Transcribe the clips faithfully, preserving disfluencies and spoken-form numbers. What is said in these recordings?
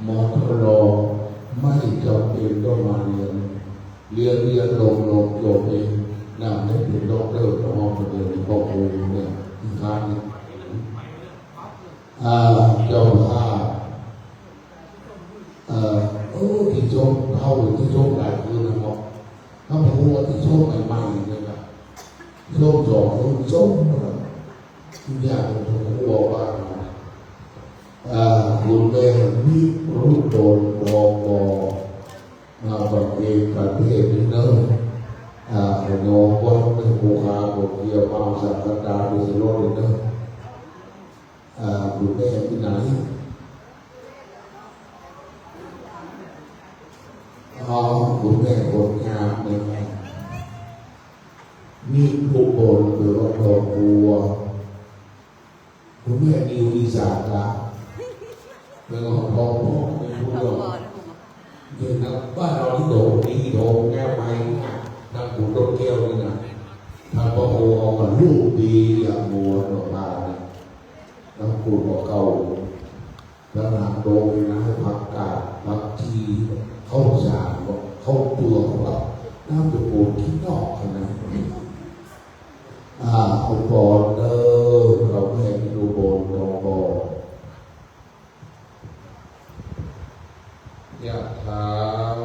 มอทอลอ ไม่จำเป็นต้องมาเรียน เรียน เรียนลง ลงจบเองนะ ไม่เป็นด็อกเตอร์ ก็ออกมาเรียนในครอบครัวเนี่ย อีกครั้งหนึ่ง อ่า เจ้าภาพ เอ่อ โอ้ ตี้ชม เฮาตี้ชมหลายคืนนะเนาะ ถ้าผมว่าตี้ชมใหม่ๆเนี่ยนะ ชมสองคนชมนะ อยากจะชมหัวบ้างนะ อ่า คุณแม่นิรุบล ทองบ่อ มาจากเอกประเทศนี่เนอะ อ่า ขนมวันหนึ่ง ผู้ค้าก็เกี่ยวมาสังฆทานไปสิโลดเลยเนอะ อ่า คุณแม่ที่ไหน อ๋อ คุณแม่คนงามเลยนะ นิรุบล แปลว่าดอกบัว คุณแม่นิวอีสานละ แปลว่าดอกบัว ไม่รู้เรื่อง เนี่ยนะ บ้านเรานี่โดดนี่โดดแก้วไม้นะ ทางปู่ต้นแก้วนี่นะ ท่านบอกโอ้ เอามาลูกดีอย่างหัวหน่อพานะ แล้วปู่บอกเก่า แล้วหลังโดดนี่นะ ให้ผักกาด ผักชี ข้าวสาร ข้าวเปลือก น้ำจะปวดขี้นอกขนาดนี้ อ่า เอาก่อนเด้อ เอาแม่นิรุบล เอาก่อน ยะถา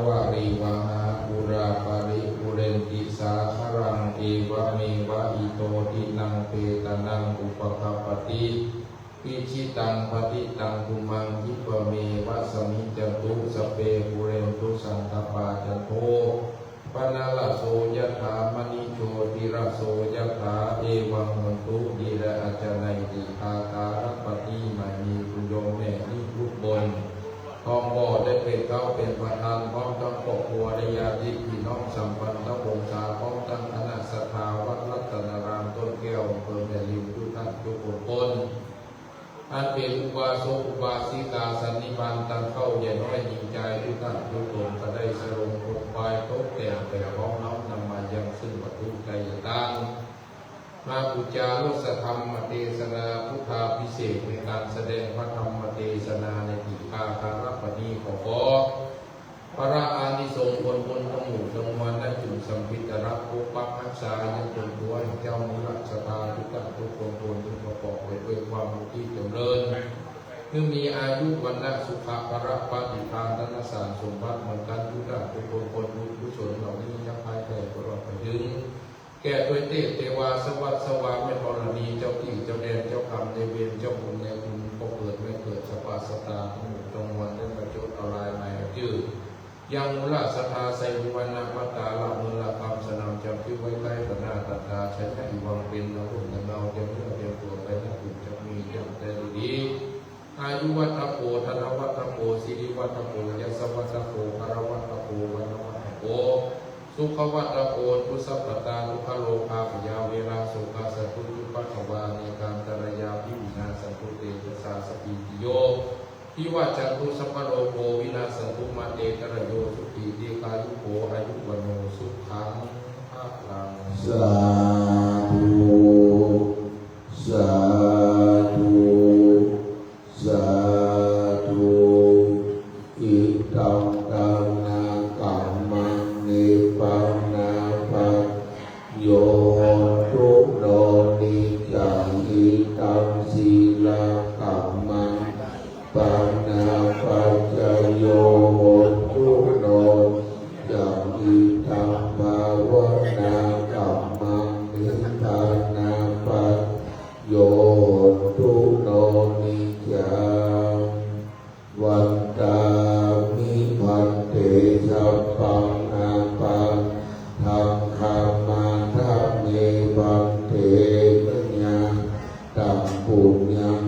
วาริวหาปูราปะริปูเรนติสาคารัง เอวะเมวะอิโตทินังเปตานังอุปะกัปปะติ อิชิตังปะฏิตังตุมหังคิปะเมวะสะมิจจตุ สัพเพปูเรนตุสังกะปา จันโท ปะนะระโสยะถา มะณิโชติระโสยะถา เอวังโหนตุ ติระอาจาไนติ อาคารัปปะติ มะเหตุ โยมแม่นิรุบล ทองบ่อ ได้เป๋นเต๊าเป๋นประธาน พร้อมตังครอบครัวและญาติพี่น้องสัมพันธวงศา พร้อมตังคณะศรัทธาวัดรัตนารามต้นแก้ว อำเภอแม่ริม ทุกท่านทุกคน อันเป๋นอุบาสกอุบาสิกาสันนิบาตตังเก๊าใหญ่น้อยหญิงจายทุกท่านทุกคน ก็ได้สรงขนขวายตกแต่งแป๋วพร้อมน้อมนำมายังซึ่งวัตถุไทยทาน มาปู๋จารสธรรมเตสนา พุทธาภิเษก ในก๋านแสดงพระธรรมเตสนาในตี้อาคารัปปะนี้ ขอ ขอ พระอานิสงส์ผลบุญตังหมู่ตังมวลนั้นจุ่งสัมพิตารักปกปักฮักษายังตนตั๋วแห่งเจ้ามูลศรัทธาทุกท่านทุกคน ควรจะประกอบไปด้วยความอุทิศจำเริญ คือมีอายุ วรรณะ สุขะ พละ ปาฏิภาณ ธนสารสมบัติเหมือนกันทุกท่านทุกคน บุญกุศลเหล่านี้ยังพายแผ่ตลอดไปถึง แก่ทวยเทพเทวา สวัสดิ์สวามิภัย แม่ธรณี เจ้าตี้เจ้าแดน เจ้ากรรมนายเวร เจ้าบุญนายคุณ พ่อเกิดแม่เกิด สรรพสัตว์ตังหมู่ตังมวล ได้ประจบเอาลายหมายจื้อ ยังมูลศรัทธาไสยสุวรรณมัตตา ละเมินละกำสนามจำชื่อไว้ใต้ต่อหน้าต่อตา ชัยนะอิวังเป็นนรงค์นรงค์ เตรียมเนื้อเตรียมตั๋วไปนะ ถูกจะมีอย่างแต่ดี อายุวัฒโภ ธนวัฒโภ สิริวัฒโภ ยศวัฒโภ พลวัฒโภ วรรณวัฒโภ สุขวัฒโภ ตุสัพพตา ทุกขโรคา พยาเวรา โสกา สันตุ จุปัฏฐวา เนกา อันตรายา พิวินา สันตุ เตชะสา สัพพีติโย วิวัชชันตุ สัพพโรโค วินาสสันตุ มา เต ตะระโย สุขี ดีฆายุโก อายุ วัณโณ สุขัง พลัง สาธุ สาธุ สาธุ อิทัง ทานะ กัมมัง นิพพานะปัจจโย โหตุ โน นิจจัง อิทัง สีละ กัมมัง ปานะปัจจโย โหตุ โน นิจจัง อิทัง ภาวนา กัมมัง นิพพานะปัจจโย โหตุ โน นิจจัง วันทามิ ภันเต สัพพัง อาภัทัง ขมาทะเม ภันเต มะยัง ตัง ปุญญัง